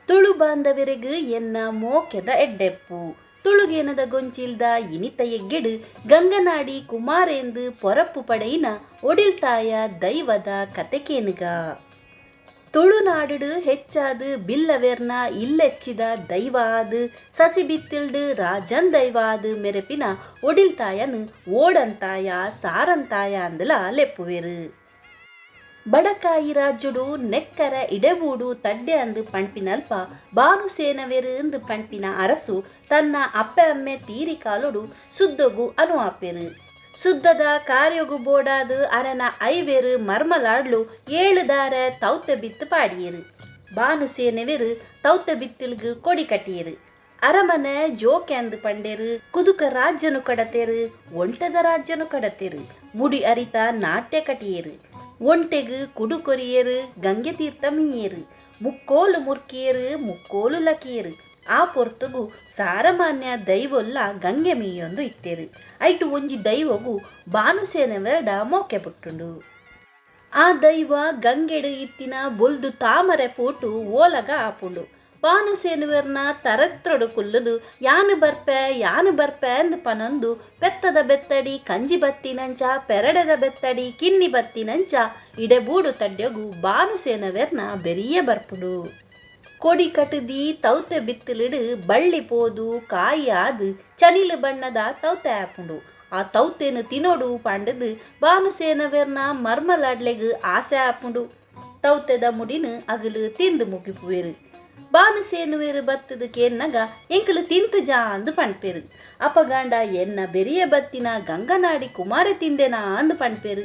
ತುಳು ಬಾಂಧವೆರೆಗ್ ಎನ್ನ ಮೋಕೆದ ಎಡ್ಡೆಪ್ಪು. ತುಳುಗೇನದ ಗೊಂಚಿಲ್ದ ಇನಿತ ಎಗ್ಗೆಡ್ ಗಂಗನಾಡಿ ಕುಮಾರೇಂದ್ ಪೊರಪ್ಪು ಪಡೆಯಿನ ಒಡಿಲ್ತಾಯ ದೈವದ ಕತೆ ಕೇನುಗ. ತುಳುನಾಡುಡ್ ಹೆಚ್ಚಾದ್ ಬಿಲ್ಲವೆರ್ನ ಇಲ್ಲೆಚ್ಚಿದ ದೈವ ಆದ್, ಸಸಿಬಿತ್ತಿಲ್ಡ್ ರಾಜನ್ ದೈವ ಆದ್ ಮೆರೆಪಿನ ಒಡಿಲ್ತಾಯನ್ ಓಡಂತಾಯ, ಸಾರಂತಾಯ ಅಂದ್ಲ ಲೆಪ್ಪುವೆರ್. ಬಡಕಾಯಿ ರಾಜ್ಯೊಡು ನೆಕ್ಕರ ಇಡೆಬೂಡು ತಡ್ಯ ಅಂದ್ ಪಣ್ಪಿನಲ್ಪ ಬಾನುಸೇನವೆರ್ ಇಂದ್ ಪಣ್ಪಿನ ಅರಸು ತನ್ನ ಅಪ್ಪೆ ಅಮ್ಮೆ ತೀರಿ ಕಾಲೊಡು ಸುದ್ದೊಗು ಅನು ಆಪೆರ್. ಸುದ್ದದ ಕಾರ್ಯೊಗು ಬೋಡಾದ್ ಅರೆನ ಐವೆರ್ ಮರ್ಮಲಾಡ್ಲು ಏಳ್ ದಾರೆ ತೌತೆ ಬಿತ್ತ್ ಪಾಡಿಯೆರ್. ಬಾನುಸೇನವೆರ್ ತೌತೆ ಬಿತ್ತಿಲ್ಗ್ ಕೊಡಿ ಕಟಿಯೆರ್. ಅರಮನೆ ಜೋಕ್ಯಾಂದ್ ಪಂಡೆರ್, ಕುದುಕ ರಾಜ್ಯನು ಕಡತೆರ್, ಒಂಟೆದ ರಾಜ್ಯನು ಕಡತೆರ್, ಮುಡಿ ಅರಿತ ನಾಟ್ಯ ಕಟಿಯೆರ್, ಒಂಟೆಗ್ ಕುಡು ಕೊರಿಯೆರ್, ಗಂಗೆ ತೀರ್ಥ ಮೀಯೆರ್, ಮುಕ್ಕೋಲು ಮುರ್ಕಿಯೆರ್, ಮುಕ್ಕೋಲು ಲಕಿಯೆರ್. ಆ ಪೊರ್ತುಗು ಸಾರಮಾನ್ಯ ದೈವೊಲ್ಲ ಗಂಗೆ ಮೀಯೊಂದು ಇತ್ತೆರ್. ಐಟ್ ಒಂಜಿ ದೈವೊಗು ಬಾನುಸೇನವೆರ್ಡ ಮೋಕೆ ಪುಟ್ಟುಂಡು. ಆ ದೈವ ಗಂಗೆಡ್ ಇತ್ತಿನ ಬೊಲ್ದು ತಾಮರೆ ಪೂಟು ಓಲಗ ಆಪುಂಡು. ಬಾನುಸೇನುವೆರ್ನ ತರೆತ್ರೊಡು ಕುಲ್ಲುದು ಯಾನ್ ಬರ್ಪೆ ಯಾನ್ ಬರ್ಪೆ ಅಂದ್ ಪನೊಂದು ಪೆತ್ತದ ಬೆತ್ತಡಿ ಕಂಜಿ ಬತ್ತಿನಂಚ ಪೆರಡೆದ ಬೆತ್ತಡಿ ಕಿನ್ನಿ ಬತ್ತಿನಂಚ ಇಡೆಬೂಡು ತಡ್ಯೊಗು ಬಾನುಸೇನವೆರ್ನ ಬೆರಿಯೆ ಬರ್ಪುಂಡು. ಕೊಡಿ ಕಟುದಿ ತೌತೆ ಬಿತ್ತಿಲುಡ್ ಬಳ್ಳಿ ಪೋದು ಕಾಯಿ ಆದ್ ಚನಿಲ್ ಬಣ್ಣದ ತೌತೆ ಆಪುಂಡು. ಆ ತೌತೆನ್ ತಿನೊಡು ಪಂಡುದ್ ಬಾನುಸೇನವೆರ್ನ ಮರ್ಮಲಾಡ್ಲೆಗ್ ಆಸೆ ಆಪುಂಡು. ತೌತೆದ ಮುಡಿನ್ ಅಗಲು ತಿಂದ್ ಮುಗಿಪುವೆರ್. ಬಾನುಸೇನುವೆರ್ ಬತ್ತುದ್ ಕೇನ್ನಗ ಎಂಕುಲು ತಿಂತುಜಾ ಅಂದ್ ಪಣ್ಪೆರ್. ಅಪಗಾಂಡ ಎನ್ನ ಬೆರಿಯೆ ಬತ್ತಿನ ಗಂಗನಾಡಿ ಕುಮಾರೆ ತಿಂದೆನಾ ಅಂದ್ ಪಣ್ಪೆರ್.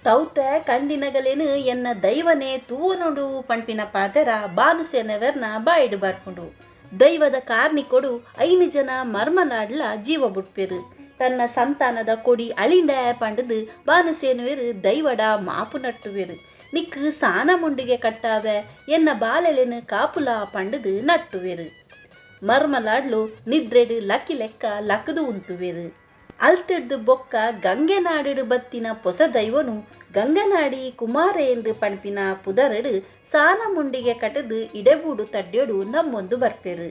ತೌತೆ ಕಂಡಿನಗಲೆನ್ ಎನ್ನ ದೈವನೆ ತೂವೊನೊಡು ಪಣ್ಪಿನ ಪಾತೆರ ಬಾನುಸೇನವೆರ್ನ ಬಾಯಿಡ್ ಬರ್ಪುಂಡು. ದೈವದ ಕಾರ್ನಿಕೊಡು ಐನ್ ಜನ ಮರ್ಮಲಾಡ್ಲ ಜೀವ ಬುಡ್ಪೆರ್. ತನ್ನ ಸಂತಾನದ ಕೊಡಿ ಅಳಿಂಡ ಪಂಡುದ್ ಬಾನುಸೇನುವೆರ್ ದೈವಡ ಮಾಪು ನಟ್ಟುವೆರ್. ನಿಕ್ಕ್ ಸಾನ ಮುಂಡಿಗೆ ಕಟ್ಟಾವೆ ಎನ್ನ ಬಾಲೆಲೆನ್ ಕಾಪುಲ ಪಂಡುದ್ ನಟ್ಟುವೆರ್. ಮರ್ಮಲಾಡ್ಲು ನಿದ್ರೆಡ್ ಲಕಿಲೆಕ್ಕ ಲಕುದು ಉಂತುವೆರ್. ಅಲ್ತಿಡ್ದ್ ಬೊಕ್ಕ ಗಂಗೆನಾಡುಡ್ ಬತ್ತಿನ ಪೊಸ ದೈವೊನು ಗಂಗನಾಡಿ ಕುಮಾರೆ ಇಂದ್ ಪಣ್ಪಿನ ಪುದರುಡ್ ಸಾನ ಮುಂಡಿಗೆ ಕಟುದ್ ಇಡೆಬೂಡು ತಡ್ಯೊಡು ನಂಬೊಂದು ಬರ್ಪೆರ್.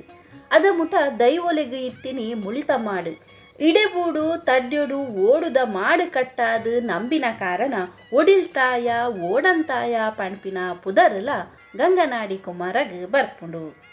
ಅದಮುಟ ದೈವೊಲೆಗ್ ಇತ್ತಿನಿ ಮುಳಿತ ಮಾಡ್. ಇಡೆಬೂಡು ತಡ್ಯೊಡು ಓಡುದ ಮಾಡ್ ಕಟ್ಟಾದ್ ನಂಬಿನ ಕಾರಣ ಒಡಿಲ್ತಾಯ, ಓಡಂತಾಯ ಪಣ್ಪಿನ ಪುದರುಲ ಗಂಗನಾಡಿ ಕುಮಾರಗ್ ಬರ್ಪುಂಡು.